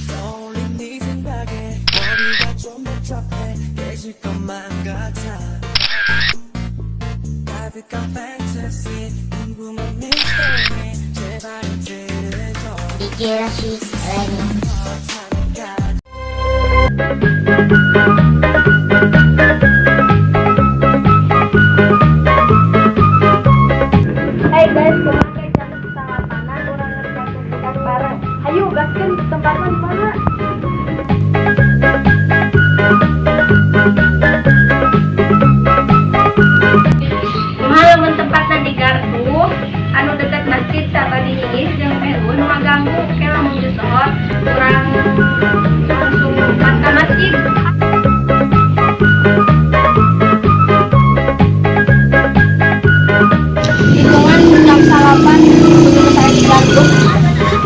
떠올린 네 생각에 머리가 좀 복잡해 깨질 것만 같아. 가득한 fantasy, 궁금한 mystery, 제발 들어줘. DJ Remy. Hey guys, kumaha jam salapanan urang ngerjakeun tugas bareng. Hayu gaskeun, tempatna di mana? Kumaha lamun tempatna di gardu anu deket masjid, sabari hiis jeung meh euweuh nu ngaganggu? Ke lamun geus sohor urang langsung pas ka masjid. Hitungan jam 9 kudu saya di gardu.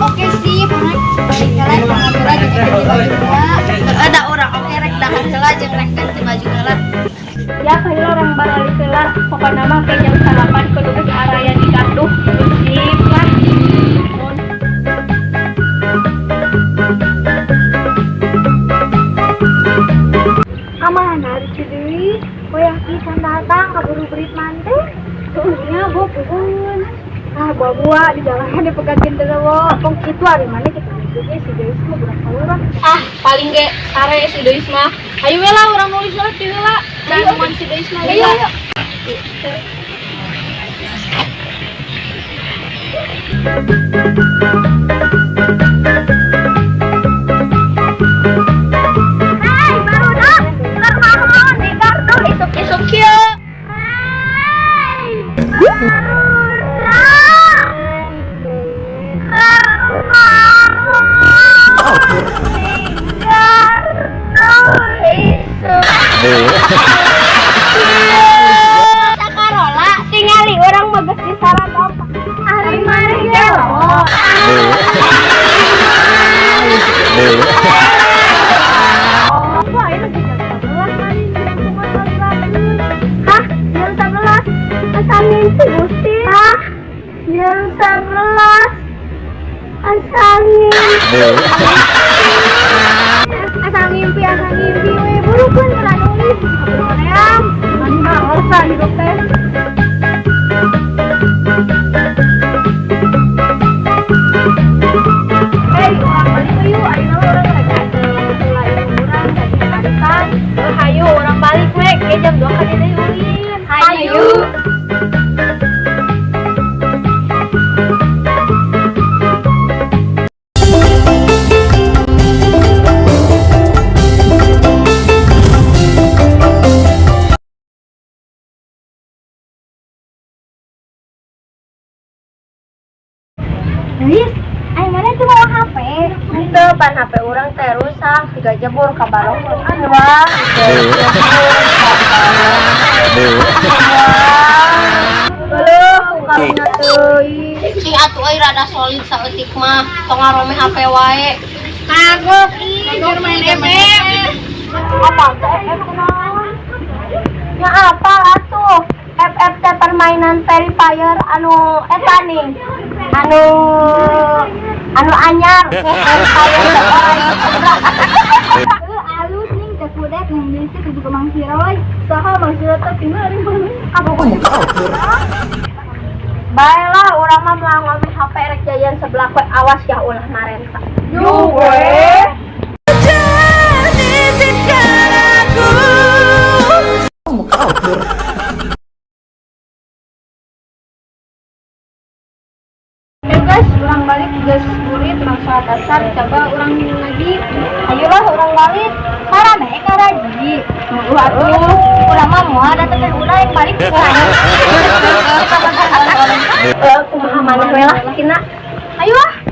Oke sih, balik heula, urang heula jeung ganti baju heula. Ada urang oge rek dahar heula jeung rek ganti baju heula. Ya, hayu urang baralik heula. Pokona mah ke jam 9 kudu geus araya di gardu. Sip lah. Kamana si Dewi? Wayah pisan datang, kaburu berit mante. Tuh nya bohong. Ah, buah-buah di jalan dipegatin teh wo. Tong kitu ari mana kita mikirnya si Dewi mah budak kalurah. Ah, paling ge sare si Deis mah. Hayu we lah urang nulis heula ti heula. Dan mun si Deis mah. Ayo, ayo. Hai, barudak. Kunaon di gardu isuk-isuk kieu? Hai. Barudak. Kunaon di gardu isuk? Sakarola tingali urang mah geus disaragam. Ari maneh gelo. Wah, ini lagi jam 11 kali, hah, jam 11? Asa mimpi Gusti. Hah, jam 11? Asa mimpi. Asa mimpi, asa mimpi. We, burukeun geura nulis. Kaburu hoream. Mani mah hidup teh. Hei, urang balik yuk. Ayeuna urang rek heula urang tadi arisan. Hayu urang balik we, ke jam 2 ka deui ulin. Hayu. Wis, ayo mana tuh bawa HP? Henteu, pan HP urang teh rusak, digajebur ka balong. Wah, Aduh, karunya teuing. Cing atuh euy, rada solid saeutik mah, tong ngarome HP wae. Kagok ih, keur main FF. Apa teh FF kunaon? Ya apa atuh? FF teh permainan Free Fire anu eta nih. Anu anu anyar, Free Fire teh orang sebelah. Alus nih teh kudet yang bisi juga Mang Siroy. Saha Mang Siroy teh tinggal di mana? Baiklah, urang mah moal ngomong HP, rek jajan sebelah kue, awas ya ulah marenta. Yuk, we. Izinkan aku. Ayo guys, urang balik geus burit, urang sholat asar, coba urang lagi. Ayolah urang balik. Sarana eh karaji. Tuh atuh, Urang mah moal da teh ulah yang balik. Eh, kumaha maneh we lah kina. Ayo ah.